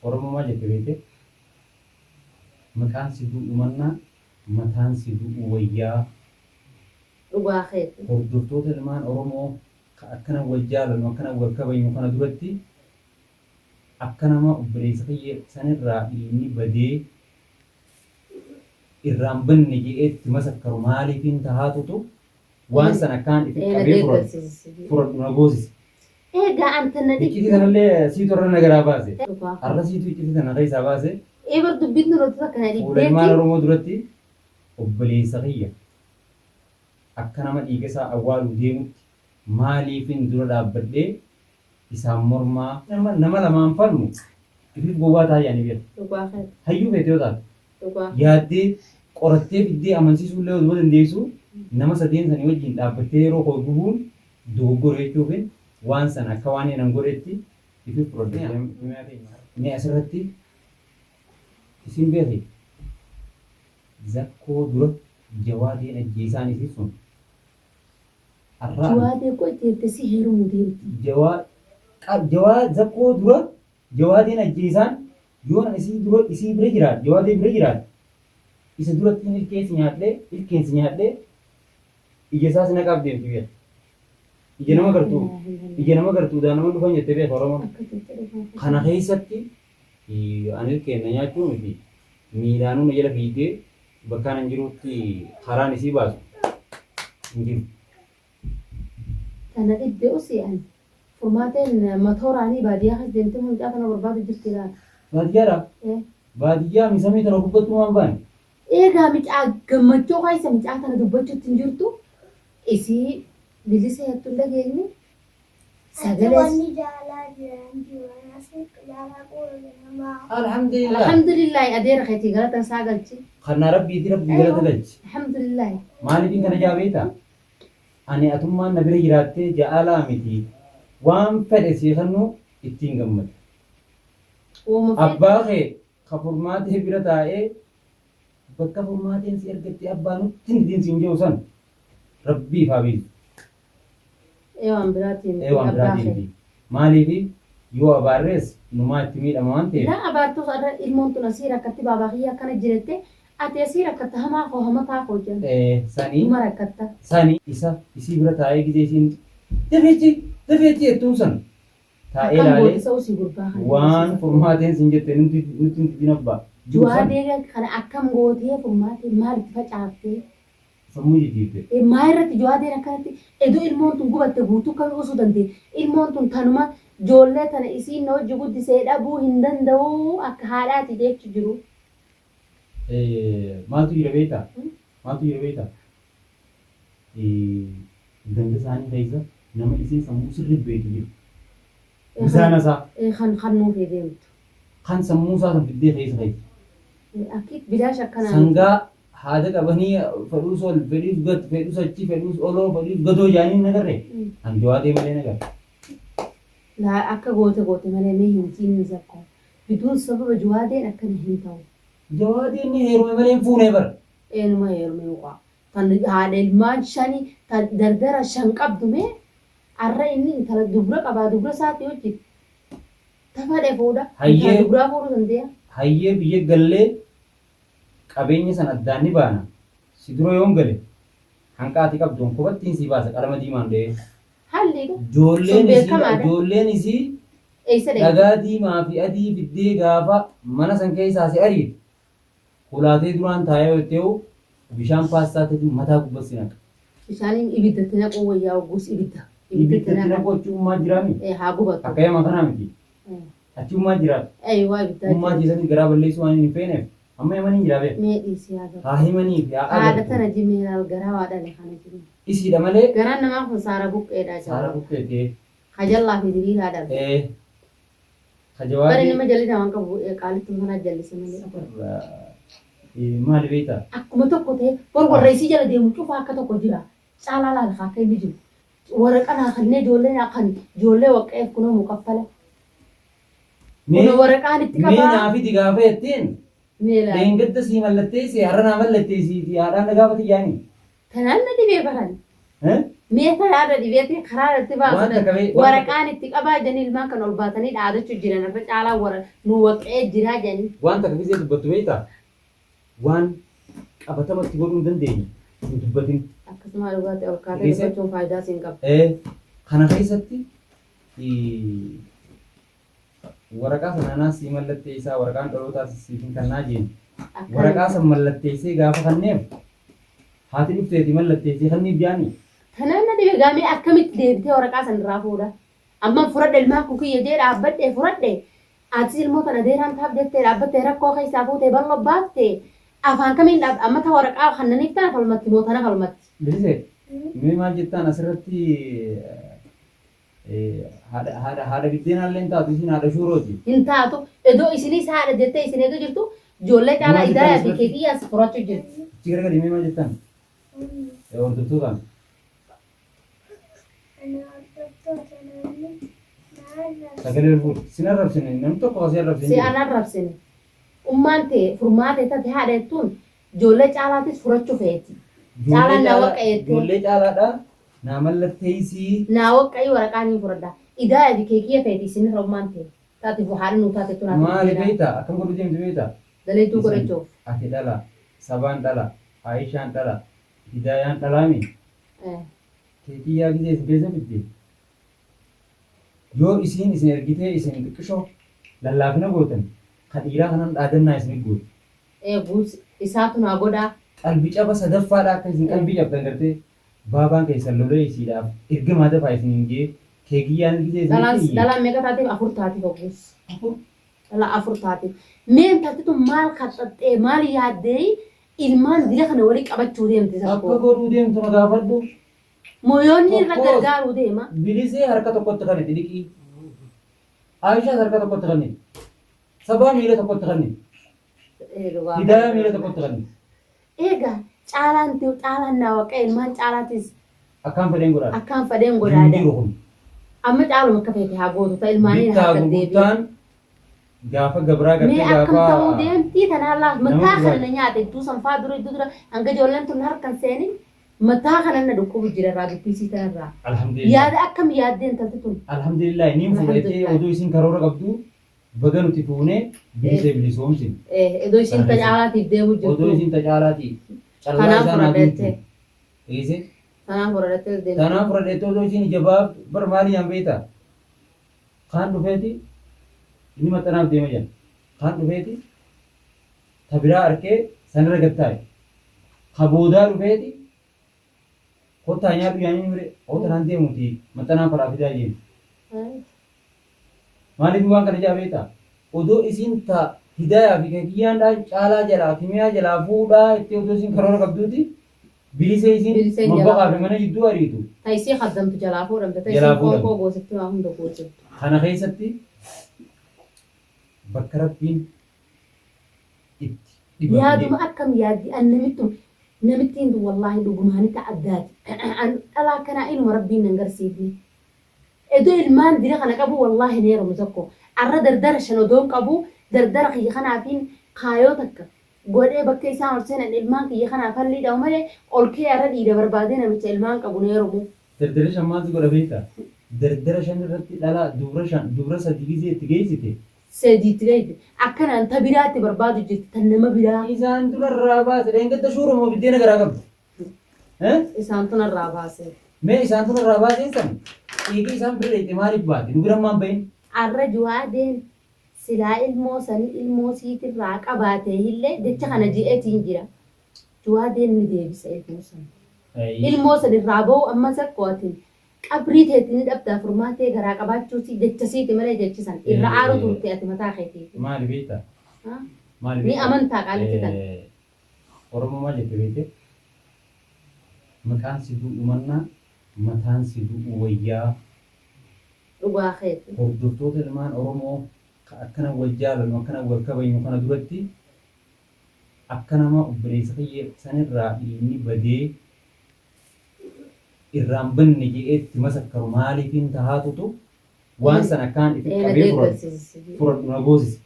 Oromoo maal jette beekte? Maqaan si du'u mannaa mataan si du'u wayyaa. Dhugaa keeti. Hordoftoota ilmaan Oromoo ka akkana wal jaalannu akkana wal kabajnu kana duratti akka nama obboleessa kiyya sanirraa dhiigni badee irraan banne je'ee itti masakkaru maaliifin tahaatutu waan san akkaan ifi Ee na qabee furadhu deeggarsiisi. furadhu na goosise. Eegaa anta na Iccitii dhibde. tanallee siitu irra na garaa baase. Dhugaa Arra siitu iccitii tana keessaa baase. Ee bar dubbiin tun otoo takka na Fuula ilmaan dhibdeeti. Oromoo duratti obboleessa kiyya akka nama dhiiga isaa awwaaluu deemutti maaliifin dura dhaabbadhee isaan mormaa. Nama nama lamaan falmu ifiif gowwaa ta'a jedhanii beeku. Dhugaa keeti. Hayyuu feete yoo taate Dhugaa. yaaddee qorattee fiddee amansiisuu illee oduma dandeessuu nama sadeen sanii wajjin dhaabbattee yeroo koo gubuun dogoggora jechuufin waan sana akka waan nan godhetti ifiif fudhadhe. Mee asirratti isin beeki Zakkoo dura Jawaadeen ajjeesaan isii sun arraa Jawaadee koo ajjeefte si heerumuu deemti. Jawaa Jawaa Zakkoo dura Jawaadeen ajjeesaan yoon an isii dura isii bira jiraadhe Jawaadee bira jiraadhe isa durattiin ilkee si nyaadhee ilkeen si nyaadhee ija isaa si naqaaf deemti beeka. Ija nama gartuu ija nama gartuu daa nama dhufan jette beeka Oromoon. Akka jette dhugaa. Kana keessatti ani ilkeen na nyaachuu miti miilaanuu na jala fiigdee bakkaan an jirutti karaan isii baasu hin jiru. Tana dhibbe usi ani. Furmaateen matooraanii baadiyyaa keessa deemtee mucaa tana barbaadu jirti laata? Baadiyyaadha? Ee. Baadiyyaa mi samii tana gubbattuu maan baane? Eegaa micaa gammachuu keessa micaa tana dubbachuutti hin jirtu. Isii bilisa jettu hin dhageenye. Ati wanni jaalaa jiran jiran asitti jaalaa qoora namaa. Alhamdulillah. Alhamdulillahi adeera keetii galata isaa galchi. Kannaa rabbiiti rabbii galata galchi. Alhamdulillahi. Maaliifin kana jaa beektaa? Ani atummaan na bira jiraattee ja'alaa miti waan fedhe sii kennuu ittiin gammada. Wooma feete. Abbaa kee ka furmaatee bira taa'ee bakka furmaateen si argatte abbaa nutti hin didin siin jedhu san rabbiif haa beeksisu. Ee waan biraatii miti Ee waan abbaa biraatii kee. miti. Maaliifi yoo abaarrees numaa itti miidhama waan ta'eef. Laa abaartus arra ilmoon tun asii rakkatti baabaa kiyya akkana jirette ati asii rakkatta hamaa koo hamataa koo jedhan. Ee sani Numa rakkatta. sani isa isii bira taa'ee gizee isiin dafii achi dafii achi jettuun san taa'ee Akkam laalee gooti isa usii gurbaa kana waan usii. furmaateen sin jette nutti nutti hin didin abbaa jiru san Juwaadee kana akkam gootee furmaatee maal itti facaaftee Sammuu jijjiirte. Maa irratti jawaadeen akkanatti edoo ilmoon tun gubatte guutuu akkami usuu dandeetti ilmoon tun tanuma joollee tana isiin na wajji guddisee dhabuu hin danda'uu akka haadhaati jechu jiru. Maaltu jira beektaa? Maaltu jira beektaa? Ganda isaanii keessa nama isiin sammuu sirrii beektu jira. Mizaana isaa. Kan kannuufii deemtu. Kan sammuu isaa san fiddee keessa keessa. Akki bilaash akkanaa miti. Sangaa haada qabanii fedhuus ol, fedhuus gad, fedhuus achi, fedhuus oloo, fedhuus gadoo jaanii hin agarree? An jawaadee malee hin agarre. Laa akka goote goote malee mee hin ciinni zakko. Biduun sababa juwaadeen akkana hin ta'u. Jawaadeen ni heerume malee hin fuunee bar. Eenuma heerume uqaa. Tan haadha ilmaan shani tan dardara shan qabdu mee arra inni intala dubra qabaa dubra isaati wajjin Ta fadhe fuudha. Intala Hayyee. dubraa fuudhuu dandeeya. Hayyee biyya gallee qabeenya san addaan ni baana. Si dura yoon gale hanqa ati qabduun kophattiin sii baasa qalama diimaan dha'ee. Haalli egaa. Sun Joolleen isii beekamaadha. joolleen isii Eessa dhaqxe? dhagaa diimaa fi adii fiddee gaafa mana san keessaa si ariite Hulaatee duraan taa'ee yoo jetteehu bishaan paastaatiin mataa gubbatti si naqa. Bishaaniin ibidda itti naquu wayyaa hogguus ibidda. Ibidda itti Ibidda itti naqan. naquu achi ummaa jiraami? Ee haa gubatu. Akka yaman kanaa miti. Ee. Achi ummaa jiraata. Eeywa ibiddaa Ummaa jira. keessatti garaa balleessuu waan hin feeneef amma yamaniin jiraa beek. Mee dhiisi haa Haa gartuu. himanii fi haa Haadha agartu. tana jimee laal garaa waa dhale kana jimee. Isiidha malee Garaan namaa kun saara buqqeedha saara jawwaa. buqqeetee. Kajallaa fi diriiraa dhale. Ee. Ka Bari jawaadee. nama jallina waan qabu qaalittum tanaa jallise malee. Maali beektaa? Akkuma tokko ta'e bar warra isii jala deemu cufa akka tokko jira. Caalaa laal ka akka inni jiru. Waraqa naa kannee ijoollee naa kan ijoollee waqqeef kunoo muqaffala. Mee Kunoo waraqaan itti mee qabaa. naa fidi gaafa jetteen Mee laal. dheengadda sii mallatteesse har'a naa mallatteessiiti haadhaan na gaafati jaanii. Tanaan na dhibee baran. Eh? Mee karaarra dhibeetii karaa irratti Waan baasan takka bee- waan waraqaan itti qabaa jedhanii ilmaan kan ol baatanii dhaadachuu jiran irra caalaa wara nu waqee jiraa jedhanii. Waan takka gisee dubbattu beektaa? Waan qabatamatti godhuu hin dandeenye hin dubbatin. Akkasuma dhugaatii ol kaatee Dhiisee? dubbachuun faayidaa siin qaba. Kana keessatti waraqaa sana anaa sii mallatteessaa waraqaan dhalootaa siif hin kannaa jeen. Waraqaa san mallatteessee gaafa kanneef haati dhufteeti mallatteessee kanniif jaanii. Tanaan na dhibe gaamee akkamitti deebitee waraqaa san irraa fuudha? Amman furadhe ilmaan kun kiyya jee dhaabbadhe furadhe atis ilmoo tana deeraan taaf jettee dhaabbattee rakkoo keessaa fuutee bal'oo baafte afaan kamiin dhaab amma ta waraqaa kannaniif tana falmatti moo tana falmatti? Bilise mee maal jettaan asirratti haadha haadha haadha biddeenaallee hin taatu isiin haadha shuurooti. Hin taatu edoo isinis haadha jettee isin eeguu jirtu ijoollee caalaa Maal jettaan idaayaa fi asirratti? keekiyyaas furachuu jirti. Achi garagalii mee maal jettaan? Hordoftootaan. Ana hordoftoota namni na arrabse. Sagalee ol fuudhi. Sin arrabsine namni tokko kasii arrabsine. Si an arrabsine. Ummaan tee furmaatee tate haadha jettuun ijoollee caalaatis furachuu feeti. Caalaan naa waqqa'eettee. Ijoollee caalaadha. Naa mallatteessii. Naa waqqa'ii waraqaa niin fudhadha. Idaayaa fi keekiyya feeti isinirra ummaan tee. Taate haadha nuu taate tun haati Maali biddeenaa. beektaa? Akkam godhuu deemti beektaa? Daleetuu godhachuuf. Ati dhala. Sabaan dhala. Aayishaan dhala. Hidaayaan dhalaami. Keekiyyaa gisee isin keessa fidde. Yoo isiin isin ergitee isin xiqqishoo lallaafina gootan ka dhiiraa kanan dhaadannaa isin gooti. Guus isaatu naa godhaa. Qalbi caba sadaffaadha akka isin qalbii cabdan gartee baabaan keessan lolee isiidhaaf ergamaa dafaa isiniin jee keekiyyaan gisee Dhalaan isinitti iyye. dhalaan meeqa taateef afur taatiif hogguus. Afur. Dhala afur taatiif. Mee intalti tun maal kaxaxxee maal yaaddee ilmaan dila kana walii qabachuu deemti Akka sakkoo. godhuu deemtu na gaafadhu. Moyoonni irra Tokkos. gargaaruu deema. Bilisee harka tokkotti kaniti dhiqii. Aayishaas harka tokkotti kaniti. Sabaa miila tokkotti kaniti. Hidaayaa miila tokkotti kaniti. Egaa caalaan caalaan naa waqa ilmaan caalaatis Akkaan fedheen godhaadha. akkaan fedheen Hin godhaadha. jiru kun. Amma caaluma akka feete haa gootu ta ilmaaniin Bittaa haa gad deebi'u. gurgurtaan gaafa gabraa Mee gartee akkam gaafa ta'uu deemtii tanaa laaf nama mataa kana gurraacha. na nyaate iddoo sanfaa dura iddoo dura hanga ijoolleen tun harkan seenin mataa kana na dhukkubu jira irraa dubbisii tanarraa. Alhamdulillah. Yaada akkam yaaddee intalti tun? Alhamdulillah niin fuudhettee Alhamdulillah. oduu isin karoora qabdu baga nuti fuunee bilisee bilisoomsine. Iddoo isiin ta caalaatiif deemu Oduu jirtu. isin ta caalaati callaa Kanaaf isaa naa fudhadheettee. duuchu. Eese Kanaaf fudhadheettee deemte. Tanaaf fudhadheettee oduu isin ija baaf bar maali yaan beektaa? Kaan dhufeeti inni maxxanaaf deema jira. Kaan dhufeeti ta biraa arkee sanirra gad taa'e. Ka boodaa dhufeeti kottaa nyaadhu yaanii mire kottaa naan deemuuti maxxanaan faraa fidaa jeen. Maaliif waan kana jaa beektaa? Odoo isiin ta hidaayaa fi keekiyyaan dhaa caalaa jalaa kimiyaa jalaa fuudhaa itti odoo isiin karoora qabduuti bilisee isiin Biliseen jalaa mabbaqaa fi mana jidduu ariitu. Ta isii kaddamtu jalaa fuudhamte. Ta Jalaa isii qoonqoo fuudhamte. goosifti waa hunda goosiftu. Kana keessatti bakka Rabbiin itti dhibame Yaaduma akkam yaaddi an namittu namittiin tun wallaahi dhugumaani ta addaati. An dhalaa akkanaa inuma rabbiin nan garsiifne. Edoo ilmaan dira kana qabu wallaahi ni heerumu tokko. Arra dardara shan odoon qabu dardara kiyya kanaafiin kaayoo takka godhee bakka isaan ol seenan ilmaan kiyya kanaaf hallii dhahu malee ol kee arra dhiira barbaadee namicha ilmaan qabu ni heerumu. Dardara shan maal si godha beektaa? Dardara shan irratti dhala dubra shan dubra sadi gizee itti geessite. Sadiitti geessite. Akkanaan ta biraatti barbaadu jirti tan nama biraa. Isaan dura irraa baase dheengadda shuura moo biddeena garaa qabdu? Isaan tun irraa baase. Mee isaan tun irraa baaseen san eegee isaan bira dheeyxe maaliif baate? Nu bira maan bahin? Arra juwaadeen silaa ilmoo sanii ilmoo siitirraa qabaatee illee jecha kana je'eetiin jira. Juwaadeen ni deebisa ilmoo san. Ilmoo san irraa ba'uu amma sakkootiin qabrii teetti ni dhabdaa furmaatee garaa qabaachuu si jecha siiti malee jechi san irra aaru turte ati mataa keetiif. Maali beektaa? Maali Ni beektaa? amantaa qaalitti tan. Oromoo maal jette beekte? Maqaan si du'u mannaa mataan si du'u wayyaa. Dhugaa keeti. Hordoftoota ilmaan Oromoo ka akkana wal jaalannu akkana wal kabajnu kana duratti akka nama obboleessa kiyya sanirraa inni badee irraan banne je'eetti masakkaru maaliifin tahaatutu waan sana akkaan ifi Eena qabee deeggarsiisi. furadhu na goosise.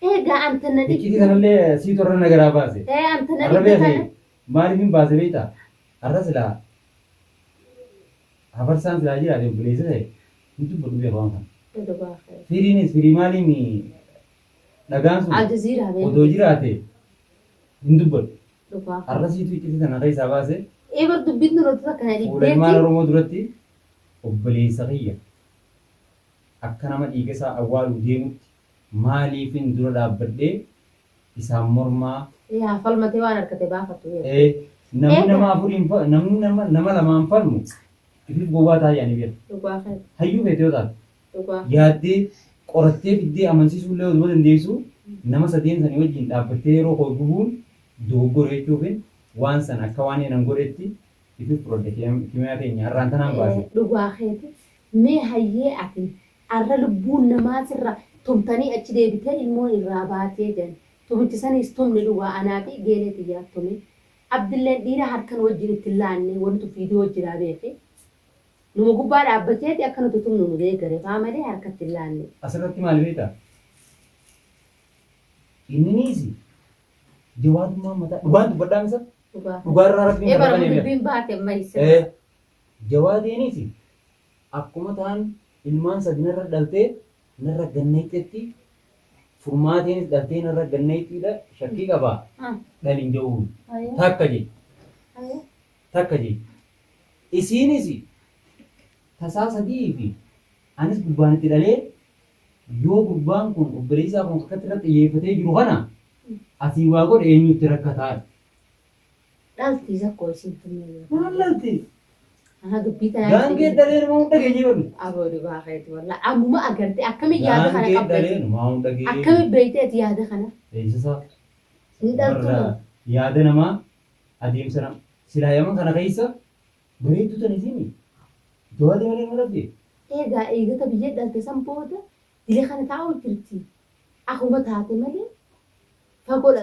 Egaa anta na Iccitii dhibdu. sanallee siitu irra na garaa baase. Anta na Arra dhibdu beekee tana. maaliifin baase beektaa? Arra silaa Hafarsaan silaa jiraate obboleessa ta'e hin dubbadhu beeku waan kana. Dhugaa kee. Firiinis firii maaliimi dhagaan sun Aljazeera beeku. odoo jiraate hin dubbadhu. Dhugaa kee. Arrasiitu iccitii tana keessaa baase Eebar dubbiin tun otoo kana fuula ilmaan dhibdeetti. Oromoo duratti obboleessa kiyya akka nama dhiiga isaa awwaaluu deemutti maaliifin dura dhaabbadhee isaan mormaa Yaa falmatee waan harkate baafatu. Namni Eega. nama afuriin namni nama nama lamaan falmu ifiif gowwaa ta'a yaani beeka. Dhugaa kee. Hayyuu feete yoo taate Dhugaa. yaaddee qorattee fiddee amansiisuu illee oduma dandeessu nama sadeen sanii wajjin dhaabbattee yeroo koo gubuun dogoggora jechuufin waan san akka waan nan godhetti ifiif fudhadhe kimiyaa teenya har'aan tanaan baase. Dhugaa keeti. Mee hayyee ati arra lubbuun namaa sirra tumtanii achi deebitee ilmoon irraa baatee jedhan. Tumichi sanis tumni dhugaa anaa fi geelee xiyyaa tume. Abdilleen dhiira harkan wajjin itti hin laanne wantu viidiyoo jiraa beeke. Numa gubbaa dhaabbateeti akka nuti tumnu nu deeggare faa malee harkatti hin laanne. Asirratti maal beektaa? Inniniis jawaadummaa mataa dhugaan dubbadhaa misa Dhugaa. dhugaarraa rabbiin Ee karaa bara banee beeka. dubbiin baate amma isa. Jawaadeenis akkuma ta'an ilmaan sadi narra dhaltee narra ganneexxetti furmaateenis dhaltee narra ganneexxiidha shakkii qabaa dhalin ja'uun takka jee takka jee isiinis tasaa sadii fi anis gurbaan itti dhalee yoo gurbaan kun obboleessaa kun akkatti irratti xiyyeeffatee jiru kana asii waa godhe eenyutti rakkataadha. Dhaltii sakkoo isiin tumne. Maal dhalti? Ana dubbii tanaa. Gaangee dhalee nama hunda geenyee badhu. Aboo dhugaa keeti wallaahi. Ammuma agarte akkami yaada kana Gaangee qabda? dhalee nama hunda geenyee. Akkami beeyte ati yaada kana? Eeysisaa. Hin dhaltu Warra yaada namaa adeemsa nama silaa yaman kana keessa bareedduu tan isiin jawaadee malee nama dhabde. Egaa eegata biyya dhalte san booda dila kana taa'u jirti. Akkuma taate malee fagoo.